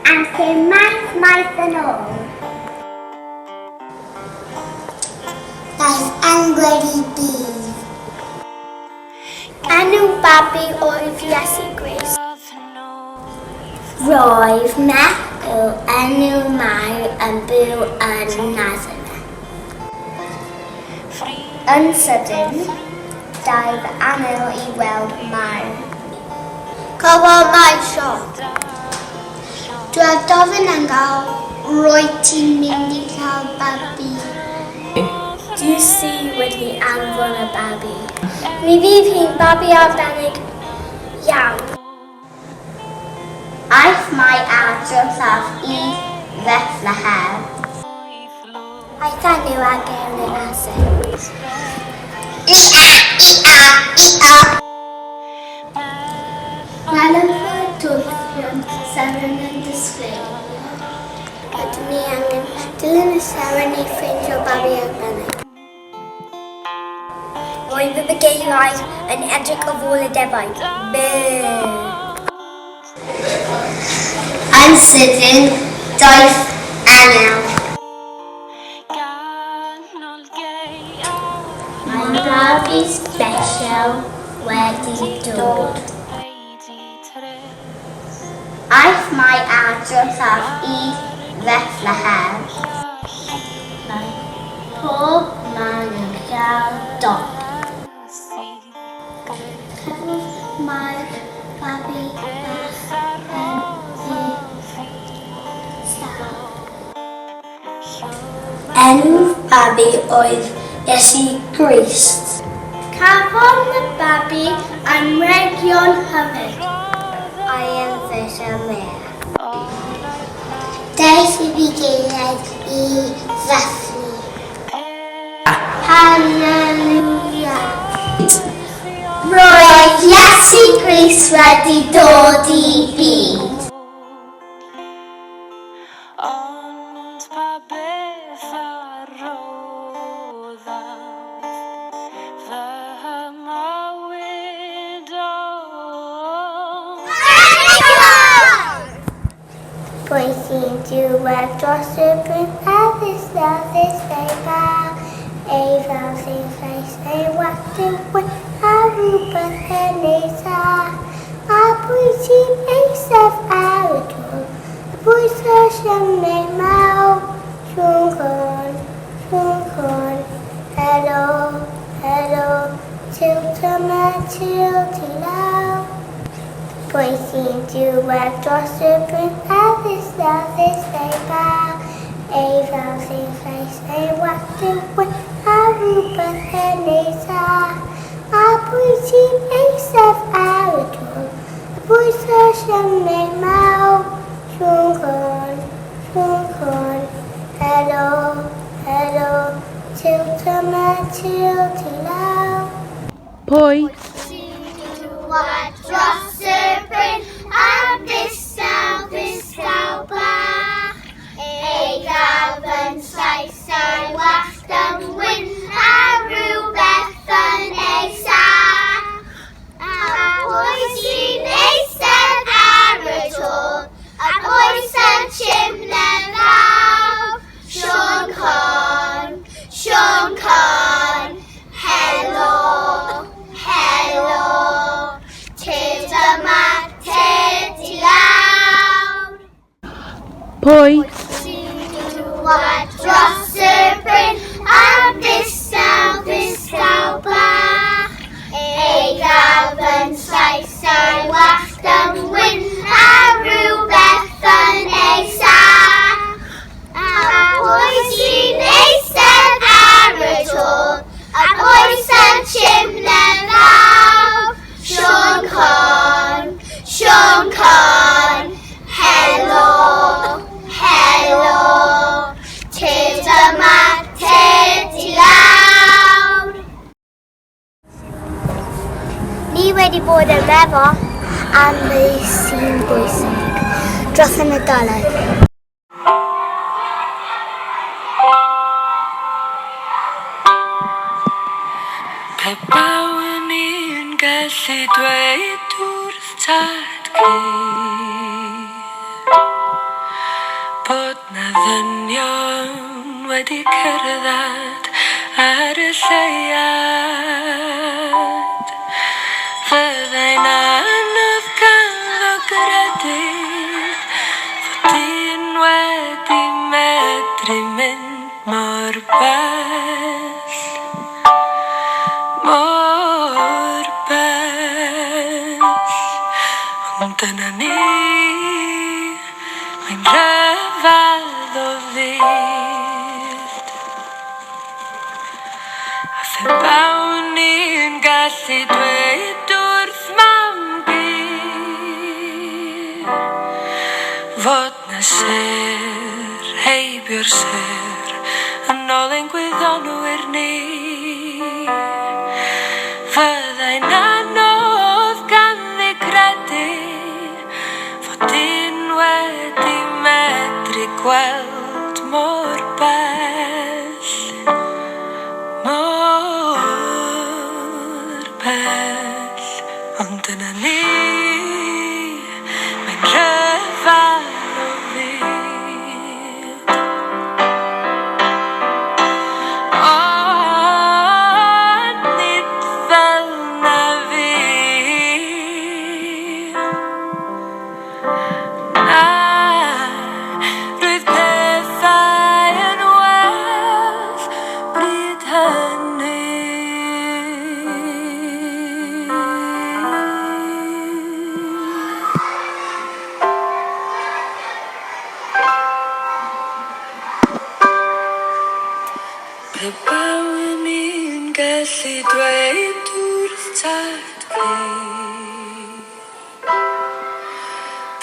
Amser maith, maith yn ôl. Daeth angel i byd. Enw babi oedd Iesu Grist. Roedd Mathew enw Mair yn byw yn Nazareth. Yn sydyn, daeth angel i weld Mair. Cafodd Mair sioc. Dwedodd yn angel, Rwyt ti'n mynd i cael babi. Duw sy wedi anfon y babi. Mi fydd hi'n babi arbennig iawn. Aeth Mai ar drosaf i Fethlehem. Aeth â nhw ag ef yn Nazareth. I-a, i-a, i-a. Gwelwn fy dwllion seren yn disgleirio. Ydyn ni angen dilyn y seren i ffeindio babi arbennig? Roedd y bugeiliaid yn edrych ar ôl y defaid. Boo! Yn sydyn, daeth angel. Mae babi sbesial wedi dod. Aeth Mai a Joseph i Fethlehem. Mae pob man yn cael dop. Cafodd Mair babi bach yn ei stâl. Enw'r babi oedd Iesu Grist. Cafodd y babi anrhegion hyfryd. I am Fisherman. Daeth y bugeiliaid i ddathlu. Haleluia! Roedd Iesu Grist wedi dod i byd. Ond pa beth a roddaf fy mywyd o? Pwy sy'n dŵad dros y bryn a ddistaw ddistaw bach, ei fawr sy'n llais ei wallt yn wyn a rhywbeth yn ei sach. A pwy sy'n eistedd ar y to? Pwy sy'n symud mawr? Siôn Corn, Siôn Corn, helo, helo, tilt yma, tilt i lawr. Pwy sy'n dŵad dros y bryn a ddistaw ddistaw bach, ei fawr sy'n llais ei wallt yn wyn a rhywbeth yn ei sach. A pwy sy'n eistedd ar y to? A pwy sy'n symud mawr? Siôn Corn, Siôn Corn, helo, helo, tilt yma, tilt i lawr. Pwy? Sy'n dŵad dros y bryn a distaw, distaw bach. Ei gael yn llais a'i wallt yn wyn a rhywbeth yn ei sac. A pwy sy'n eistedd ar y to? A pwy sy'n chimne fawr? Siôn Corn, Siôn Corn, helo, helo, tyd yma, tyd i lawr. Pwy? Dŵad dros y bryn a distaw, distaw bach. Ei gaf yn llais a'i wallt yn wyn a rhywbeth yn ei sac. A pwy sy'n eistedd ar y to? A pwy sy'n chimne fawr? Siôn Corn, Siôn Corn, helo, helo, tyd yma, tyd i lawr. Ni wedi bod yn meddwl am beth sy'n bwysig dros y Nadolig. Pe bawn i'n gallu dweud wrth tad cu. ddynion wedi cerdded ar y lleuad. Fyddai'n anodd ganddo gredu fod dyn wedi medru mynd mor bell, mor bell. Ond dyna ni, mae'n rhyfedd o fyd. A phe bawn i'n gallu dweud wrth mam-gu fod 'na sêr heibio'r sêr yn ôl ein gwyddonwyr ni, fyddai'n anodd ganddi credu fod dyn wedi medru gweld mor bell, mor bell. Ond dyna ni, mae'n rhyfedd o fyd. Ond nid fel 'na fu. Na, roedd pethau yn well bryd hynny. Pe bawn i'n gallu dweud wrth tad-cu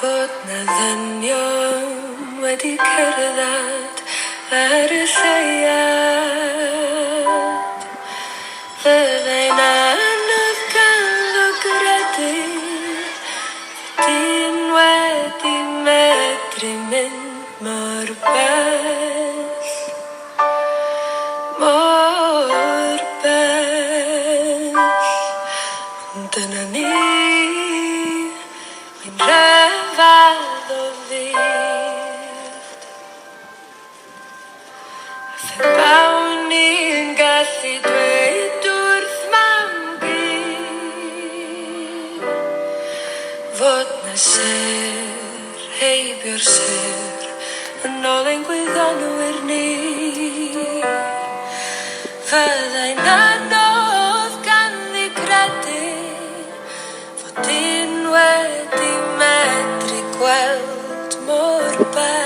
bod 'na ddynion wedi cerdded ar y lleuad, fyddai'n anodd ganddo gredu fod dyn wedi medru mynd mor bell, mor bell. Ond dyna ni, mae'n rhyfedd o fyd. A phe bawn i'n gallu dweud wrth mam-gu fod 'na sêr heibio'r sêr yn ôl ein gwyddonwyr ni, fyddai'n anodd ganddi credu fod dyn wedi medru gweld mor bell,